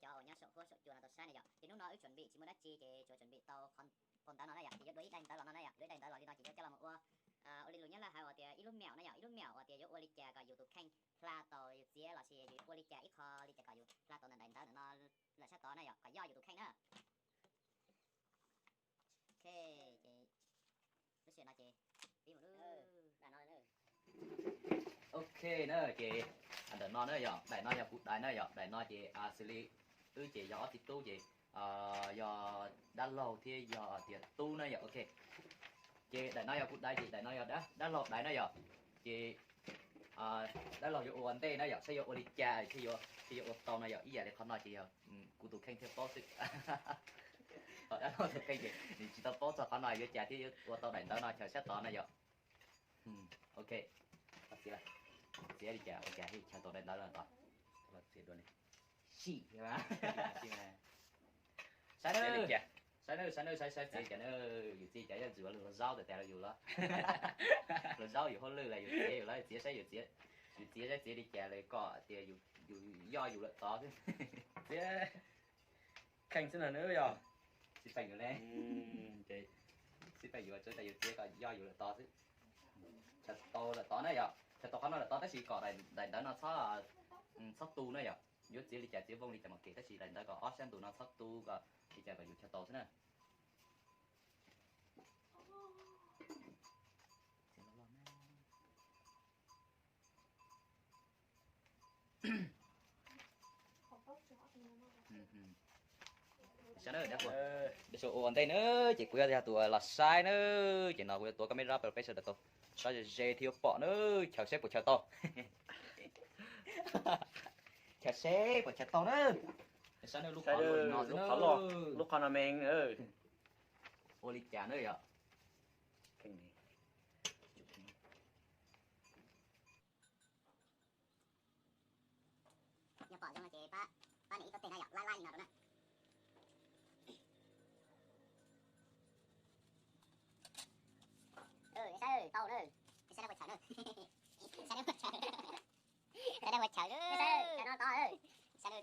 Cov uas nyob saum huab saum cua no tau saib na yom. Ces hnub no wb tsuam npim tsis muaj dab tsi ces tsuas tsuam npim tau qhov phau ntawv no na yom. Ces yuav dua ib daim ntawv los no na yom. Dua ib daim ntawv los li no ces yuav coj los mus ua, ua li lus Nyab Laj hais uas tias ib lub mẹo na yom. Ib lub mẹo uas tias yuav ua li cas kom yus tus kheej hla tau yus txiav los sis yus ua li cas ib qho li cas kom yus hla tau daim ntawv ntawv no lawm sab tod na yom, kom yoj yus tus kheej na. Ok, ces lub sij hawm no ces pib mus lub. Ok na, ces ntawm no na yom, daim no yog kuv dai na yom, daim no ces xws li wb ces yog ob txiv tub ces yog dab laug thiab yog tias tub na yom. Ok, ces daim no yog kuv dai ces daim no yog dab laug dai na yom. Ces dab laug yuav ua ua ntej na yom, saib yuav ua li cas thiaj yuav, thiaj yuav ua tau no yom. Ib yam li qhov no ces yog kuv tus kheej thiaj paub xwb. Ho dab laug tus kheej ces nws tsis tau paub txog qhov no yuav cas thiaj yuav ua tau daim ntawv no chaws sab tod na yom. Ok, txiav li cas ua cas thiaj chaws tau daim ntawv no tod. Sim, saib na, saib na, saib saib txiav li cas na. Yus txiav li cas yuav ntxim ua lus hluas zaub tas tas los yus los, hluas zaub yus hauj lwm los yus txiav yus los txiav saib yus txiav, yus txiav saib txiav li cas los kom tias yus yoj yus lawm tod xwb. Txiav kheej xwb no na yog. Xij peem yus ne, xij peem yus tsuav tas yus txiav kom yoj yus lawm tod xwb. Chaws tau lawm tod na yom, chaws tau qhov no lawm tod tab sis kom daim ntawv no txhob tu na yom. Yuav txiav li cas txiav vooj li cas mas kev tab sis daim ntawv kom ob sab ntus no txhob tu kom li cas kom yus chaws tau xwb na. Ua ntej na, ces kuv yog tus los saib na, ces no kuv yuav tuav kab meb rab peb sawv daws tau saib ze ze thiaj yuav pom na, chaws seb puas chaws tau. Chaws seb puas chaws tau na. Saib lub qhov loj, lub qhov no me. Ua li cas na yom. Yog pom zoo no ces pab nias ib teg no yom, like like li no rau na. Saib tau na, saib ua chaw na, saib ua chaw, saib ua chaw na, saib no tod, saib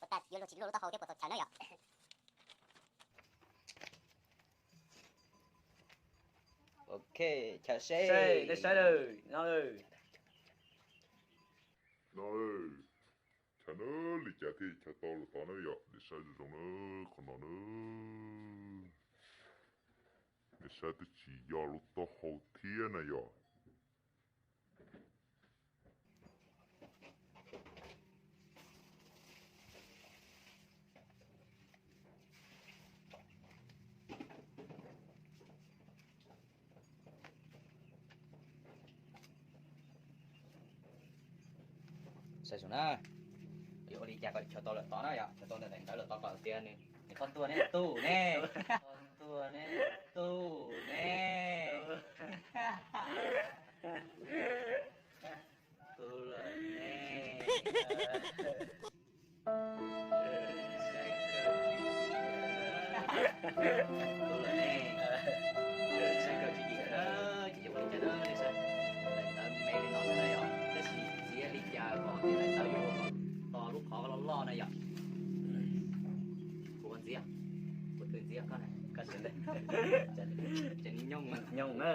ua tag yuav luag tsis luag lub taub hau thiab puas tau chaw na yom. Ok, chaw seb, nej saib no, no, chaw na, li cas thiaj chaw tau lawm tod na yom, nej saib zoo zoo na, qhov no na, nej saib twb tsis yog lub taub hau thiab na yom. Saib zoo na, yuav ua li cas kom chaw tau lawm tod na yom, chaw tau ntawm daim ntawv lawm tod kom tias nws, nws poj ntuag neb tub ne, poj ntuag neb tub ne. Tub lawm ne. Tub lawm ne. Saib kawg tsis dim na, ces yuav ua li cas na, nej saib. Daim ntawv me li no xwb na yom, tab sis txiav li cas kom daim ntawv yuav ua kom to lub qhov loj loj na yom. Kuv ua ntxiv, kuv twb ntxiv koj na, koj tseem, tseem nyooj, nyooj na,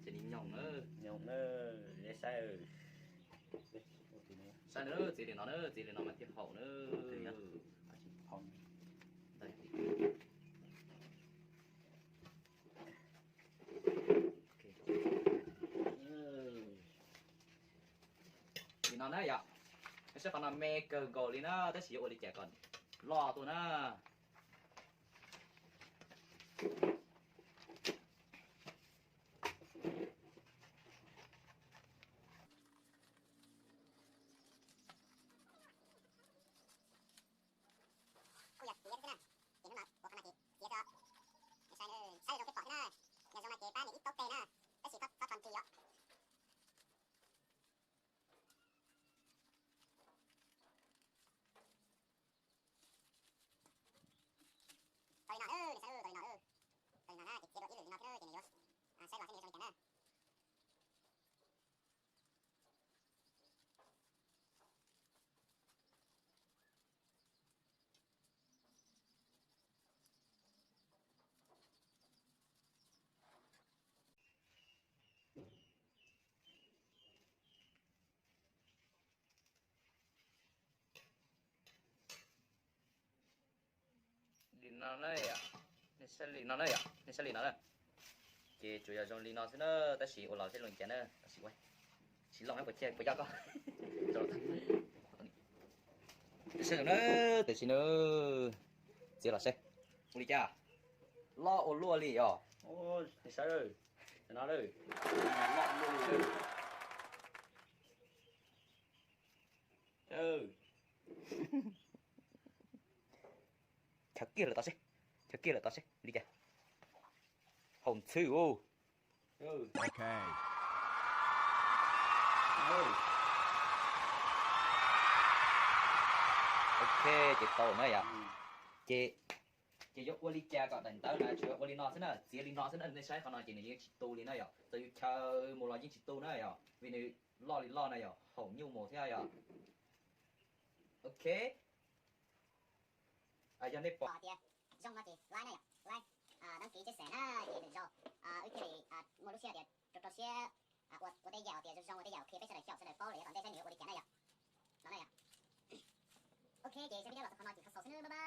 tseem nyooj na, nyooj na, saib. Saib na, txiav li no na, txiav li no mas thiaj haum na. Li no na yom, saib qhov no me kawg nkaus li na, tab sis yuav ua li cas kom loj tuaj na. Kuj yog txiav xwb na, ces hnub no ua qhov no ces txiav rau, saib, saib zoo peb pom xwb na, yog zoo no ces pab nias ib taub tes na, tab sis txhob, txhob thon ntws yom. Tau li no, nws saib, tau li no, tau li no na, ces txiav dua ib lwm li no thiab na, ces nws yuav saib los xwb nws yuav zoo li cas na. No na yom, nej saib li no na yom, nej saib li no na. Ces tsuas yog zoo li no xwb na, tab sis ua los thiab zoo li cas na, tab sis ua, tsis loj puas cag puas yog koj. Saib na, tam sim no txiav los saib ua li cas, loj ua luaj li os. Nej saib no, loj ua luaj li. Chaw kiag lawm tod seb, chaw kiag lawm tod seb li cas. Haum ntxhw u. Ok, ces tau na yom. Ces, ces yuav ua li cas kom daim ntawv no tsuas ua li no xwb na, txiav li no xwb na, nej saib qhov no ces nws yeej tsis tu li na yom, txawm yus chaw mus los yeej tsis tu na yom, vim nws loj li loj na yom, haum nyuj mus thiab yom. Ok. Yog nej pom tias zoo no ces like na yom, like, đăng ký chia sẻ na, ces lwm zaus wb thiaj li muaj lub siab tias rau rau siab ua tej yam tias zoo zoo ua tej yam ok peb sawv daws xyaum sawv daws paub lawm yav tom ntej saib nws yuav ua li cas na yom. No na yom. Ok, ces saib video los txog qhov no ces qhov xaus xwb na, bye bye.